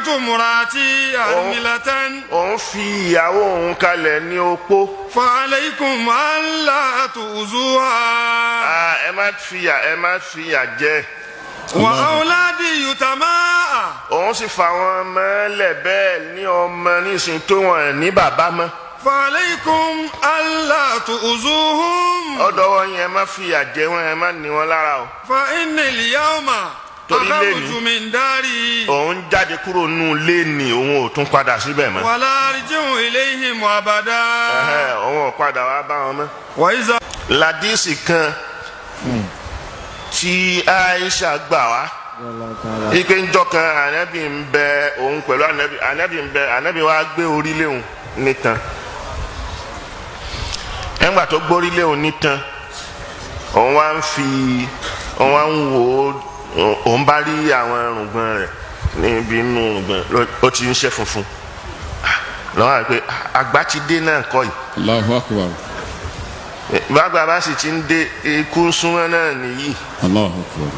Taraktu murati armilatan. Òun fi ìyàwó òun kalẹ̀ ní opó. Fa alaykum alla tu'zuha. Ẹ má fìyà jẹ. Wa awladi yutamaa. Òun sì fa wọn mọ́lẹ̀ bẹ́ẹ̀ ní ọmọ nísìnyí tó wọn ní bàbá mọ́. Fa alaykum alla tu'zuhum. Ọ̀dọ̀ wọn yẹn ẹ má fìyà jẹ wọn, ẹ má ní wọn lára o. Fa innal yawma akhruju min dari. Òun jáde kúrò nù lé ní òun ò tún padà síbẹ̀ mọ́. Wala arji'u ilayhim abada. Òun ò padà wá bá wọn mọ́. Ladísì kan tí Aisha gbà wá ike njọ kan anabi ń bẹ òun pẹ̀lú anabi ń bẹ anabi wa gbé orí léhùn nítan. Ẹngbà tó gbórí léhùn nítan, òun wá ń fi òun wá ń wò ó, òun bá rí àwọn irùngbọ̀n rẹ̀ níbi inú irùngbọ̀n ó ti ń ṣe funfun. Lọ́wọ́ àti pé àgbà ti dé náà kọ́ yìí. Allahu Akbar. Bàgbà bá sì ti ń dé ikú súnmọ́ náà nìyí. Allahu Akbar.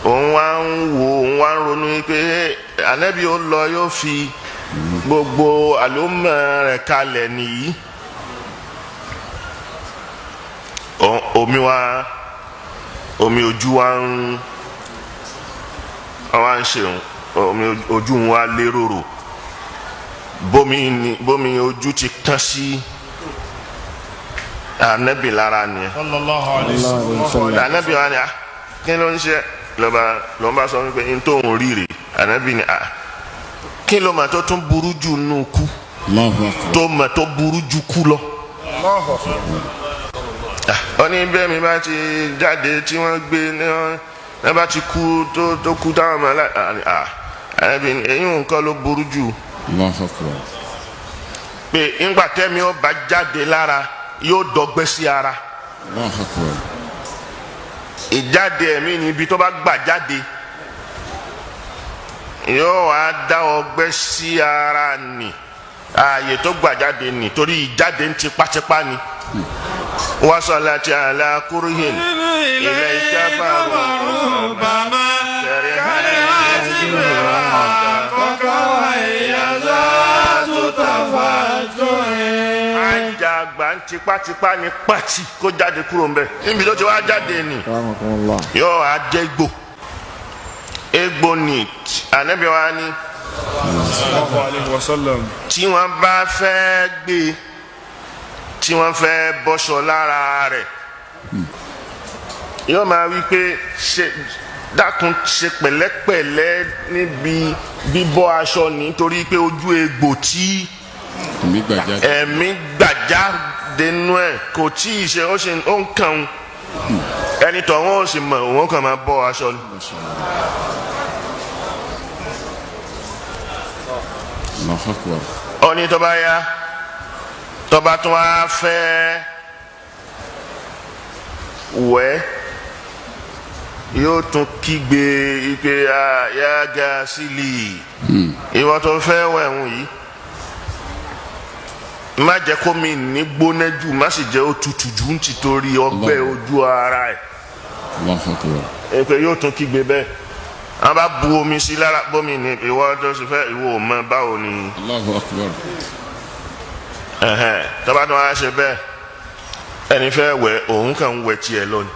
Òun wá ń wò, òun wá ń ronú pé ànábì ó lọ yóò fi gbogbo àlómọ rẹ̀ kalẹ̀ nìyí. Omi ojú wa ń wá ń ṣe omi ojú wa lérò bómi ojú ti tán sí ànábì lára nìyẹn. Sallallahu alayhi wa sallam. Ànábì wa ni kí ló ń ṣe lọ́ba sọ wípé n tó ń rí rè. Ànábì ni kí ló mà tó tún burú jù nù kú tó mà tó burú jù kú lọ. Ó ní bẹ́ẹ̀ mi bá ti jáde tí wọ́n gbé ní wọ́n bá ti kú tó kú táwọn ọmọ ànábì ni èyí nǹkan ló burú jù. Pé ńgbà tẹ́mi ó bá jáde lára yóò dọgbẹ́ sí ara. Ìjáde ẹ̀mí ni ibi tó bá gbà jáde yóò wá dá ọgbẹ́ sí ara nì ààyè tó gbà jáde nì torí ìjáde ń tipátipá ni. Wasalati ala kuruhin ilẹ̀ ìjábá bàmá kárí àti bẹ̀rẹ̀ àkọ́kọ́ ìyàzá tó tàfà jọ ẹ̀. Àjàgbá ń tipátipá ni pàtì kó jáde kúrò ńbẹ̀. Níbi tó ti wá jáde nì yóò wá jẹ́ egbò. Egbò ni Ànábì wa ni tí wọ́n bá fẹ́ gbé tí wọ́n fẹ́ bọ́ṣọ lára rẹ̀ yóò máa wí pé ṣe dákun ṣe pẹ̀lẹ́pẹ̀lẹ́ níbi bíbọ́ aṣọ nítorí pé ojú egbò tí ẹ̀mí gbàjáde nú ẹ̀ kò tí ì ṣe ó ṣe ó ń kàn án ẹni tó wọn ò sì mọ̀ òun kàn máa bọ́ aṣọ ni. Ó ní tó bá yá tó bá tún wá fẹ́ wẹ̀ yóò tún kígbe ipe ya gasili ìwọ tó fẹ́ wẹ̀ ń yìí má jẹ́ kó mi ní gbóná jù má sì jẹ́ ó tutù jù ń tìtorí ọgbẹ́ ojú ara ẹ̀ ipe yóò tún kígbe bẹ́ẹ̀. Wọ́n bá bu omi sí lára bómi ní ìwọ tó sì fẹ́ ìwọ ò mọ báwo ni. Allahu Akbar. Tó bá tún wá ṣe bẹ́ẹ̀ ẹni fẹ́ wẹ̀ òun kàn ń wẹ̀ tiẹ̀ lọ ni.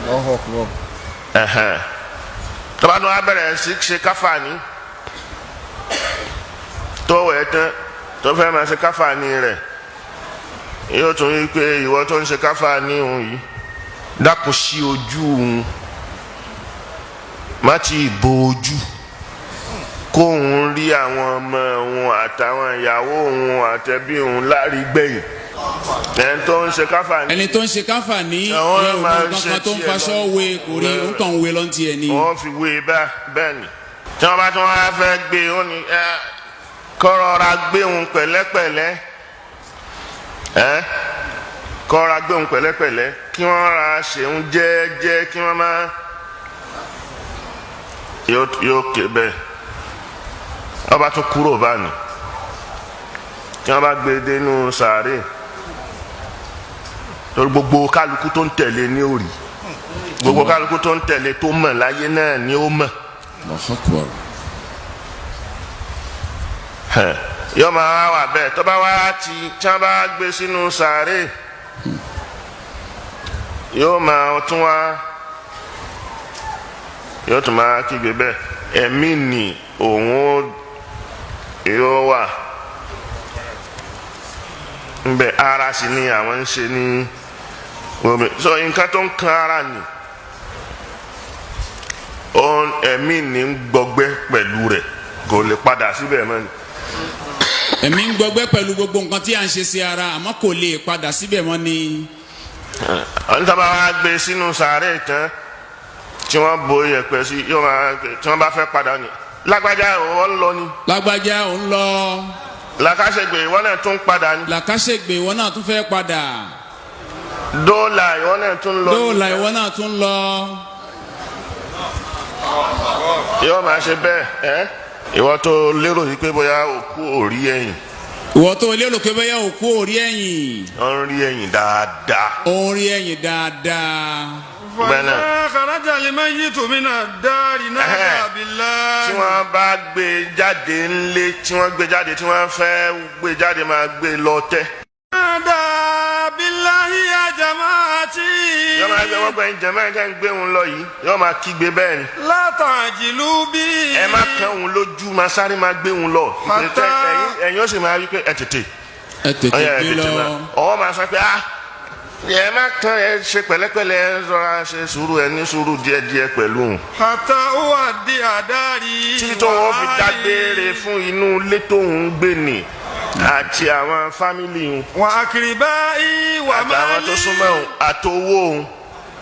Allahu Akbar. Tó bá tún wá bẹ̀rẹ̀ sí ṣe káfàní tó wẹ̀ tán tó fẹ́ máa ṣe káfàní rẹ̀ yóò tún rí pé ìwọ tó ń ṣe káfàní òun yìí dákun sí ojú òun má ti bo ojú kóun rí àwọn ọmọ òun àtàwọn ìyàwó òun àtẹbí òun lárí gbẹ̀yìn. Ẹni tó ń ṣe káfàní. Ẹni tó ń ṣe káfàní yóò mọ nǹkan tó ń faṣọ wé kò rí òun kàn ń wé lọ́ntì ẹ̀ ni. Wọ́n fi wé bẹ́ẹ̀ ni tí wọ́n bá tún wá fẹ́ gbé ó ní kọ́rọ̀ra gbé òun pẹ̀lẹ́pẹ̀lẹ́ kọ́rọ̀ra gbé òun pẹ̀lẹ́pẹ̀lẹ́ kí wọ́n ra ṣeun jẹ́ẹ́jẹ́ kí wọ́n má yóò ké bẹ́ẹ̀. Wọ́n bá tún kúrò báyìí tí wọ́n bá gbé dénú sàárè torí gbogbo kálukú tó ń tẹ̀lé ní òrì gbogbo kálukú tó ń tẹ̀lé tó mọ̀ láyé náà ni ó mọ̀. Yóò máa wà bẹ́ẹ̀ tó bá wá ti tí wọ́n bá gbé sínú sàárè yóò máa tún wá yóò tún máa kígbe bẹ́ẹ̀ ẹ̀mí ni òun yóò wà nbẹ ara sì ni àwọn ń ṣe ní omi so nǹkan tó ń kan ara ni ẹ̀mí ni ń gbọgbẹ́ pẹ̀lú rẹ̀ kò lè padà síbẹ̀ mọ́ ni. Ẹ̀mí ń gbọgbẹ́ pẹ̀lú gbogbo nǹkan tí à ń ṣe sí ara àmọ́ kò lè padà síbẹ̀ mọ́ ni. Àwọn tó bá wá gbé sínú sàárè tán tí wọ́n bo iyẹ̀pẹ̀ sí yóò máa tí wọ́n bá fẹ́ padà ní. Lágbájá òun ń lọ ni. Lágbájá òun lọ. Làkàṣègbè ìwọ náà tún padà ní. Làkàṣègbè ìwọ náà tún fẹ́ padà. Dóòlà ìwọ náà tún lọ. Dóòlà ìwọ náà tún lọ. Yóò máa ṣe bẹ́ẹ̀ ẹ́ ìwọ tó lérò yìí pé bóyá òkú ò rí ẹ̀yìn. Ìwọ tó lérò pé bóyá òkú ò rí ẹ̀yìn. Ó ń rí ẹ̀yìn dáadáa. Ó ń rí ẹ̀yìn dáadáa. Gbẹ́nà. Kharaja al-mayyitu mina ad-dari nada billah. Tí wọ́n bá gbé jáde ńlé tí wọ́n gbé jáde tí wọ́n fẹ́ gbé jáde máa gbé lọ tẹ́. Nada billahi ya jama'ati. Yóò máa gbé wọ́n gbẹ̀yìn jẹ̀mọ́ ẹ̀ ń gbé òun lọ yìí yóò máa kígbe bẹ́ẹ̀ ni. La ta'jilu bi. Ẹ má kàn òun lójú máa sáré máa gbé òun lọ. Ẹ̀yin ó sì máa rí pé ẹ tètè. Ẹ tètè gbé lọ. Ọwọ́ máa sọ pé ah ẹ má kàn ẹ ṣe pẹ̀lẹ́pẹ̀lẹ́ ẹ rọra ṣe sùúrù ẹ ní sùúrù díẹ̀díẹ̀ pẹ̀lú òun. Hatta uwaddi adari. Títí tó wọn fi dágbére fún inú ilé tóun gbé nì àti àwọn fámìlì òun. Wa akribai wa mali. Àtàwọn tó súnmọ́ òun àtowó òun.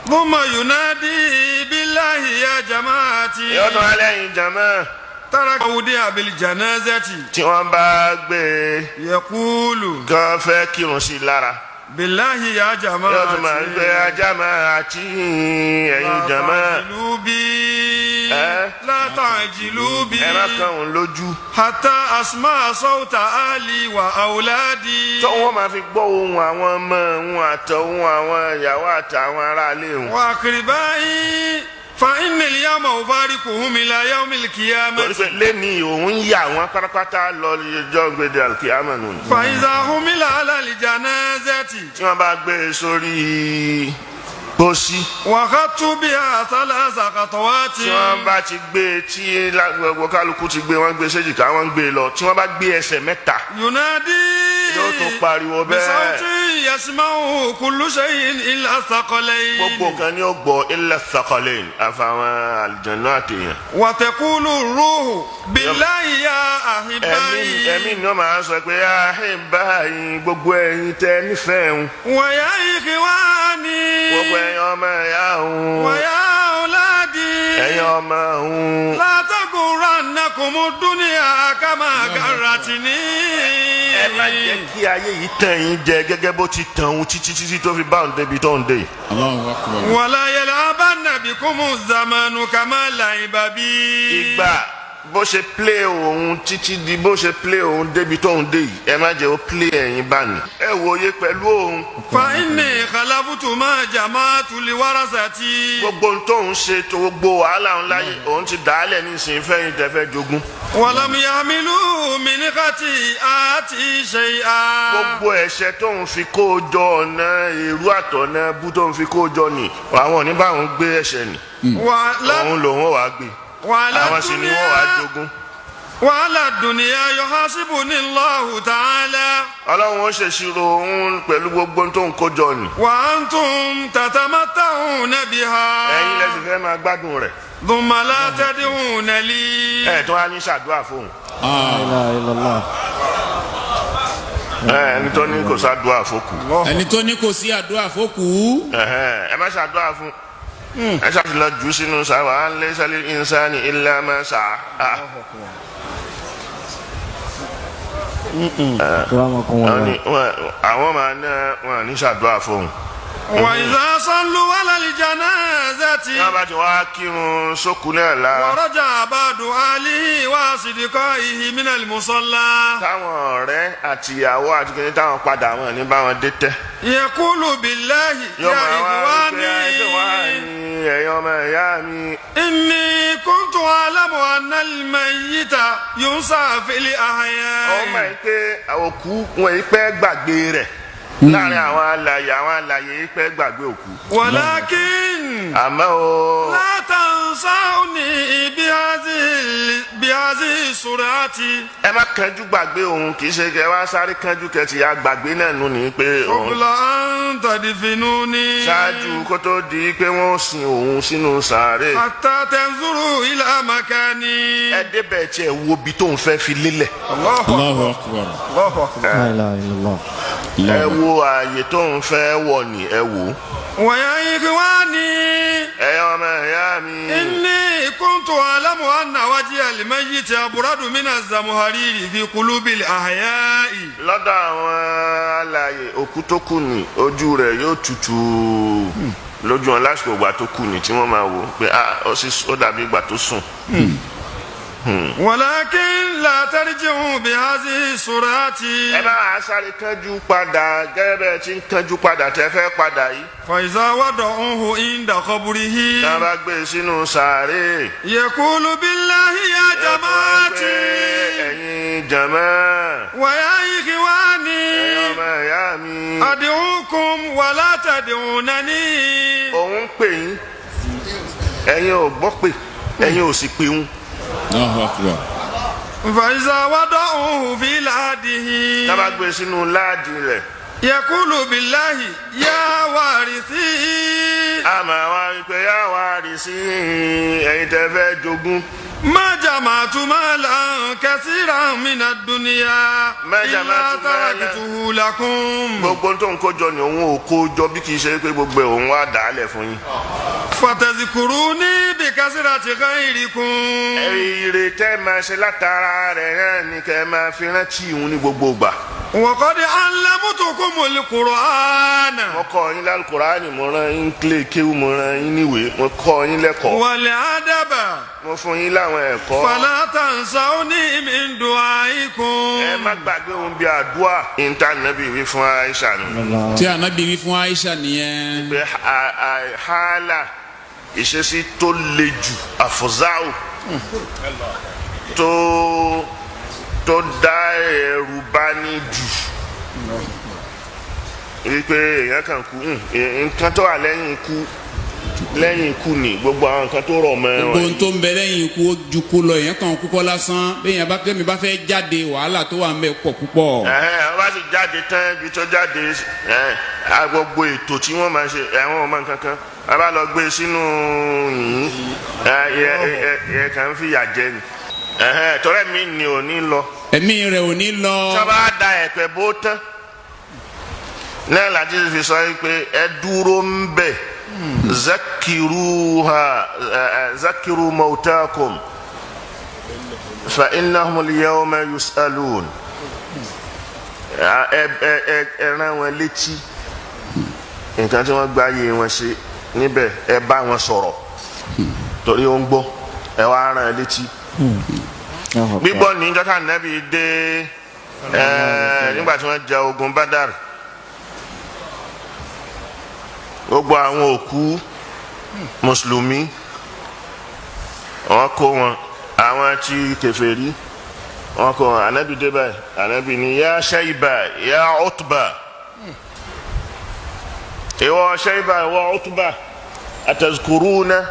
Thumma yunadi billahi ya jama'ati. Yọ̀dọ̀ alẹ́ yìí jàmá. Taraka wudi'a bil janazati. Tí wọ́n bá gbé e. Yaqulu. Gan fẹ́ kírun sí i lára. Billahi ya jama'ati. Yóò tún máa gbé ajá máa àti ẹ̀yin jàmá. La ta'jilu bi. La ta'jilu bi. Ẹ má kàn òun lójú. Hatta asma'a sawta ahli wa awladi. Tó wọ́n máa fi gbọ́ ohùn àwọn ọmọ òun àtọ̀hún àwọn ìyàwó àtàwọn aráalé òun. Wa akribai fa inni al-yawma ufariquhum ila yawmil qiyamah. Torí pé lẹ́ni òun yà wọ́n pátápátá lọ ọjọ́ gbèdé alkiyama nù. Fa iza humila ala al-janazati. Tí wọ́n bá gbé e sórí pósí. Wa khattu biha thalatha khatawati. Tí wọ́n bá ti gbé e tí gbogbo kálukú ti gbé wọ́n gbé séjìká wọ́n gbé e lọ tí wọ́n bá gbé ẹsẹ̀ mẹ́ta. Yunadi. Yóò tún pariwo bẹ́ẹ̀. Bisawti yasma'u kullu shay'in illa thaqalayn. Gbogbo nǹkan ni ó gbọ́ illa thaqalayn àfàwọn àlùjànnú àtẹ̀yàn. Wa taqulu ruhu billahi ya ahibbai. Ẹ̀mí ni wọ́n máa sọ pé ahibbai gbogbo ẹ̀yin tẹ́ nífẹ̀ẹ́ òun. Wa ya ikhwani. Gbogbo ẹ̀yin ọmọ ẹ̀yà òun. Wa ya auladi. Ẹ̀yin ọmọ òun. La taghurrannakumu dunya kama garratni. Ẹ má jẹ́ kí ayé yìí tàn yín jẹ gẹ́gẹ́ bó ti tàn òun títí títí tó fi bá òun débi tó ń dé. Allahu akbar. Wala yal'abanna bikumu zamanu kama la'iba bi. Ìgbà bó ṣe plé òun títí di bó ṣe plé òun débi tó ń dé yìí ẹ má jẹ́ ó plé ẹ̀yin bá ní. Ẹ wòye pẹ̀lú òun. Fa inni khalaftu ma jama'tu li warasati. Gbogbo ohun tóun ṣe tó gbogbo wàhálà òun láyé òun ti dàálẹ̀ nísìnyí fẹ́yìn tẹ́fẹ́ jogún. Walam yahmilu min khati'ati shay'a. Gbogbo ẹ̀ṣẹ̀ tóun fi kó jọ ọ̀nà èrú àtọ̀nà bú tóun fi kó jọ nì àwọn òní báwọn gbé ẹ̀ṣẹ̀ nì. Òun lòun ò wá gbé. Àwọn sì ni wọ́n wá jogún. Wàhálà dùnìyà yuhasibuni Allahu ta'ala. Ọlọ́run ó ṣèṣirò òun pẹ̀lú gbogbo tó ń kójọ nì. Wa antum tatamatta'una biha. Ẹ̀yin lẹ́sìn fẹ́ máa gbádùn rẹ̀. Thumma la tad'una li. Ẹ tó wá ní ṣàdúrà fóun. La ilaha illallah. Ẹni tó ní kò ṣàdúrà fókù. Ẹni tó ní kò sí àdúrà fókù. Ẹ má ṣàdúrà fún. Ẹ ṣáà ti lọ jù sínú sáwà á lé sálí ìnsáni ilá máa sà á. Àwọn máa ná wọn ní ṣàdúrà fóun. Wa idha sallu ala al-janazati. Tí wọ́n bá ti wá kírun sókun náà la. Wa raja'a ba'du ahlihi wa asdiqaihi min al-musalla. Táwọn ọ̀rẹ́ àti ìyàwó àti kìnìún táwọn padà wọn ní bá wọn dé tẹ́. Yaqulu billahi ya ikhwani. ẹ̀yin ọmọ ìyá mi. Inni kuntu alamu anna al-mayyita yunsa fil ahya. Ọmọ yìí pé òkú wọn yìí pẹ́ gbàgbé rẹ̀ láàrin àwọn alààyè yìí pẹ́ gbàgbé òkú. Walakin. Àmọ́ o. La tansawni bihazi surati. Ẹ má kánjú gbàgbé òun, kì í ṣe kẹ wá sáré kánjú kẹ ti ya gbàgbé náà nù ní pé òun. Qabla an tadfinuni. Ṣáájú kó tó di pé wọ́n sin òun sínú sàárè. Hatta tanzuru ila makani. Ẹ débẹ̀ tiẹ̀ wo ibi tóun fẹ́ fi lélẹ̀. Allahu akbar. Allahu akbar. La ilaha illallah. Ẹ wo ààyè tóun fẹ́ wọ̀ ní ẹ wò. Wa ya ikhwani. Ẹ̀yin ọmọ ìyá mi. Inni kuntu alamu anna wajha al-mayyiti abradu min az-zamhariri fi qulubil ahya'i. Lọ́dọ̀ àwọn alààyè òkú tó kù ní ojú rẹ̀ yóò tutù lójú wọn lásìkò ìgbà tó kù ní tí wọ́n máa wò pé ó dàbí ìgbà tó sùn. Walakin la tarji'u bihazihi surati. Ẹ bá wa sáré kánjú padà gẹ́gẹ́ bẹ́ẹ̀ tí ń kánjú padà tẹ́ fẹ́ padà yìí. Fa iza wada'uhu inda qabrihi. Tá a bá gbé e sínú sàárè. Yaqulu billahi ya jama'ati. Ẹ̀yin jàmá. Wa ya ikhwani. Ẹ̀yin ọmọ ìyá mi. Ad'ukum wa la tad'unani. Òun pè yín, ẹ̀yin ò gbọ́ pè, ẹ̀yin ò sì pè ń. Allahu akbar. Fa iza wada'uhu fi lahdihi. Tá a bá gbé e sínú láàdì rẹ̀. Yaqulu billahi ya warisi. A máa wá wípé ya warisi, ẹ̀yin tẹ́ fẹ́ jogún. Ma jama'tu malan kasiran mina dunya. Illa taraktuhu lakum. Gbogbo tó ń kójọ ni òun ò kójọ bí kì í ṣe pé gbogbo òun wá dàálẹ̀ fún yín. Fatazkuruni bi kasrati khairikum. Ire tẹ́ máa ṣe látara rẹ̀ náà ni kẹ́ máa fi rántí òun ní gbogbo ìgbà. Wa qad allamtukumul Qur'ana. Mo kọ́ yín lálùkùránì, mo rán yín kílé kéwú, mo rán yín níwèé, mo kọ́ yín lẹ́kọ̀ọ́. Wal adaba. Mo fún yín láwọn ẹ̀kọ́. Fala tansawni min du'aikum. Ẹ má gbàgbé òun bí àdúrà. Ìta nàbí wí fún Aisha nù. Tí ànábì wí fún Aisha nìyẹn. Pé hálà ìṣesí tó le jù àfọ̀záwò tó dá ẹrù bá ní jù wípé èèyàn kan kú, nǹkan tó wà lẹ́yìn ikú lẹ́yìn ikú ni gbogbo àwọn nǹkan tó rọ̀ mọ́ ẹ̀wọ̀n. Gbogbo tó ń bẹ lẹ́yìn ikú ó ju kú lọ, èèyàn kan kú kọ́ lásán, bẹ́ẹ̀ yẹn bá kẹ́mi bá fẹ́ jáde wàhálà tó wà ń bẹ pọ̀ púpọ̀. Wọ́n bá sì jáde tán, ibi tó jáde gbogbo ètò tí wọ́n máa ṣe ẹ̀wọ̀n ọmọ kankan wọ́n bá lọ gbé sínú yìnyín ẹ̀ kàn ń fìyà jẹ ni. Tọ́rẹ́ mi ni ò ní lọ. Ẹ̀mí rẹ̀ ò ní lọ. Tí wọ́n bá da ẹ̀pẹ̀ bó tán náà láti fi sọ pé ẹ dúró ń bẹ̀ zakiru mautakum fa innahum al-yawma yus'alun. Ẹ rán wọn létí nǹkan tí wọ́n gba ayé wọn ṣe níbẹ̀, ẹ bá wọn sọ̀rọ̀ torí ó ń gbọ́, ẹ wá rán ẹ létí. Gbígbọ́ ní jọ́tà nẹ́bí dé nígbà tí wọ́n ja ogun Badar, gbogbo àwọn òkú mùsùlùmí wọ́n kó wọn, àwọn tí kèfèrí wọ́n kó wọn. Ànábì dé báyìí, ànábì ní ya Shayba ya Utba, ìwọ Shayba ìwọ Utba, atazkuruna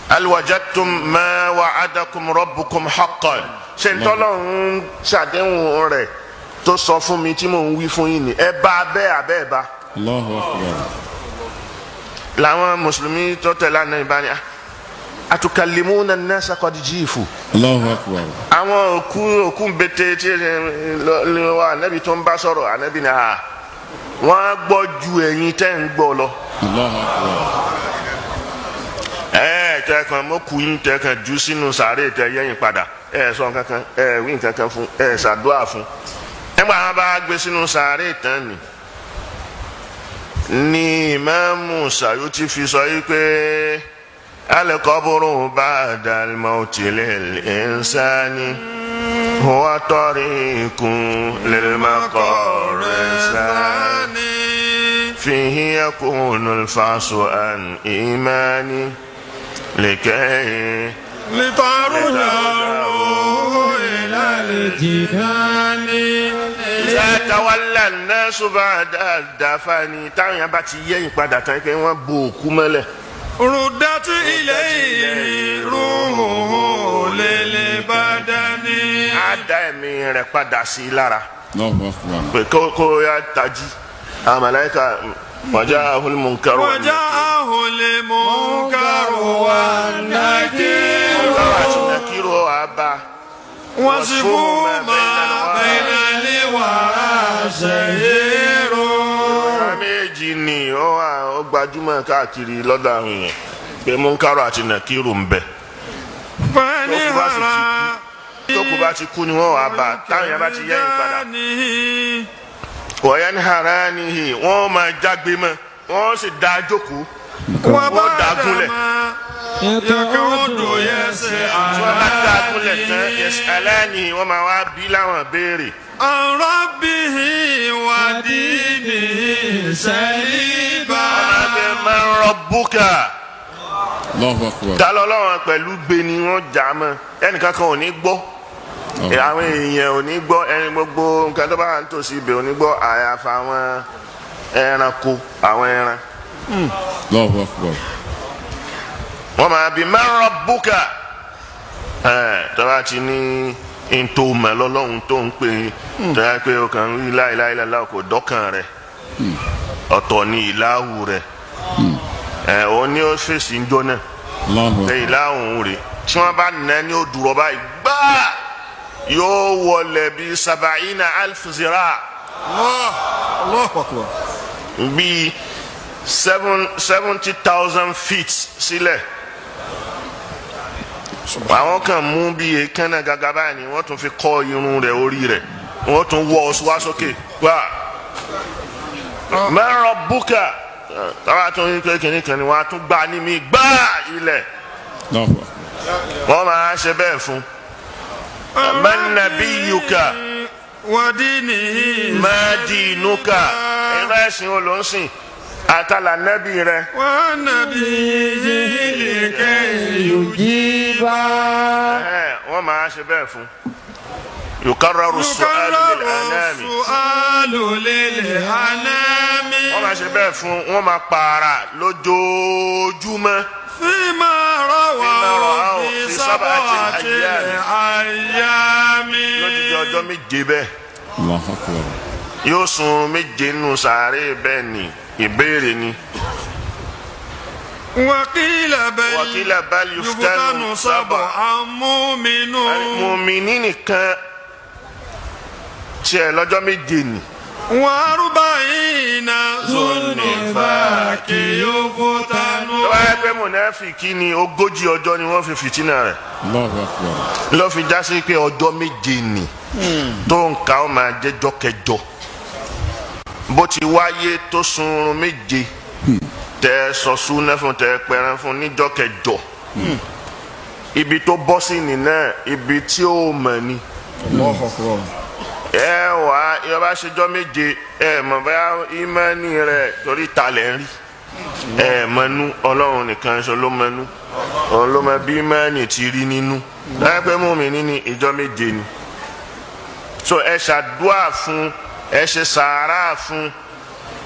alwajadtum ma wa'adakum rabbukum haqqan. Ṣe ń tọ́lọ́run ṣàdéhùn rẹ̀ tó sọ fún mi tí mò ń wí fún yín ni, ẹ bá bẹ́ẹ̀ abẹ́ bá. Allahu akbar. Làwọn mùsùlùmí tó tẹ̀lé àná ìbáni, atukallimuna an-nasa qad jifu. Allahu akbar. Àwọn òkú bété tí ànábì tó ń bá sọ̀rọ̀, ànábì ni wọ́n á gbọ́ ju ẹ̀yin tẹ́ ń gbọ́ lọ. Allahu akbar. Tẹ kan mo kú yín, tẹ kan jù sínú sàárè, tẹ yẹ̀yìn padà, ẹ sọ kankan, ẹ wí kankan fún, ẹ ṣàdúrà fún. Nígbà wọn bá gbé sínú sàárè tán ni ní Ìmáàmù Sàyútì fi sọ yìí pé al-qabru ba'da al-mawti lil-insani huwa tariqun lil-maqarri thani. فيه يكون الفحص عن إيماني لكي لتعرج الروح إلى الجنان. إذا تولى الناس بعد الدفن táwọn yẹn bá ti yẹ́yìn padà tán pé wọ́n bo òkú mọ́lẹ̀. ردت إليه روحه للبدن. Á dá ẹ̀mí rẹ̀ padà sí i lára. Allahu akbar. Pé kó yá tají àwọn màláíkà وجاءه المنكر. وجاءه المنكر والنكير. Àti nàkírò àbá. وصفوا ما بين الورى شهير. Ọ̀rọ̀ méjì ni ó wà, ó gbajúmọ̀ káàkiri lọ́dọ̀ àwọn èèyàn pé múnkárò àti nàkírò ń bẹ. فنهرا. Tó kù bá ti kú ni wọ́n wà bá táwọn yẹn bá ti yẹ́yìn padà. Wọ̀nyẹn ní hara nihi wọ́n máa jágbe mọ́, wọ́n sì dá a jókòó. Wọ́n dá a gúnlẹ̀. وبعدما يقعد Tí wọ́n bá dá a gúnlẹ̀ tán يسألان yẹsàlánì wọ́n máa wá bí láwọn béèrè. عن ربه ودينه سليبا. Wọ́n máa ń rabbuka. Allahu akbar. Ta lọ́lọ́run pẹ̀lú gbé ni wọ́n jà á mọ́, ẹnìkan kan ò ní gbọ́, àwọn èèyàn ò ní gbọ́, ẹni gbogbo nǹkan tó bá wà nítòsí ibẹ̀ ò ní gbọ́, àyàfà àwọn ẹranko, àwọn ẹran. Allahu akbar. Wọ́n máa bí man rabbuka, ẹ̀ tọ́ba ti ní ntòmọ̀ lọ́lọ́run tó ń pè é tọ́ba pé o kàn ń rí la ilaha illallah kò dọ́kàn rẹ̀, ọ̀tọ̀ ni ìlàhù rẹ̀, ẹ̀ òun ni ó fèsì ń jọ náà. Allahu ṣe akbar. Ìlàhù rẹ̀ tí wọ́n bá nà ní ó dúró báyìí gbáà yóò wọlé bíi sab'ina alf zira. الله الله أكبر. Bíi 70,000 feet sílẹ̀. Àwọn kan mú bí èékánná gàgà báyìí ni wọ́n tún fi kọ́ irun rẹ̀, orí rẹ̀ wọ́n tún wọ́ ọ wá sókè wá. Man rabbuka, táwa tún ní pé kìnìún kan ni wọ́n á tún gbá ní mi gbá ilẹ̀. Allahu akbar. Wọ́n máa ṣe bẹ́ẹ̀ fún. Man nabiyyuka. ودينه. Ma dinuka, irú ẹ̀sìn wo ló ń sìn, àtàlà nẹ́bí rẹ̀. ونبيه لكي يجيبا. Wọ́n máa ṣe bẹ́ẹ̀ fún. Yukarraru su'alu lil يكرر anami. السؤال للأنام. Wọ́n máa ṣe bẹ́ẹ̀ fún, wọ́n máa pààrà lójoojúmọ́. فيما فيما رواه رواه في في سبعة سبعة أيام. الأيام. Lójijì ọjọ́ 7 bẹ́ẹ̀. Allahu akbar. Yóò sun 7 nù sàárè bẹ́ẹ̀ ni ìbéèrè ni. وقيل بل وقيل بل يفتن يفتن سبع. سبعا مؤمن. Mùmíní nìkan tiẹ̀ lọ́jọ́ 7 ni. وأربعين ذو النفاق يفتن. Tó bá yẹ pé mùnáfìkì ni, 40 ọjọ́ ni wọ́n fi fìtínà rẹ̀. Allahu akbar. Ló fi já sí pé ọjọ́ 7 ni tó ń ka ó máa jẹ́jọ́ kẹjọ bó ti wáyé tó sunrun 7 tẹ sọ súná fún, tẹ pẹran fún níjọ́ kẹjọ, ibi tó bọ́ sí ni náà, ibi tí ó mọ̀ ni. Allahu akbar. Ẹ wà yọba ṣèjọ́ 7, ẹ mọ̀ bóyá ìmánì rẹ̀ torí talẹ̀ ń rí, ẹ mọ̀nú, Ọlọ́run nìkan ṣo ló mọ̀nú, òun ló mọ̀ bí ìmánì ti rí nínú láìpẹ́ mú mi ní ìjọ́ 7 ni. So ẹ ṣàdúà fún, ẹ ṣe sàárà fún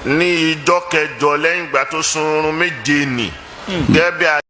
ní ìjọ́ kẹjọ lẹ́yìn ìgbà tó sunrun 7 nì gẹ́gẹ́ bí a.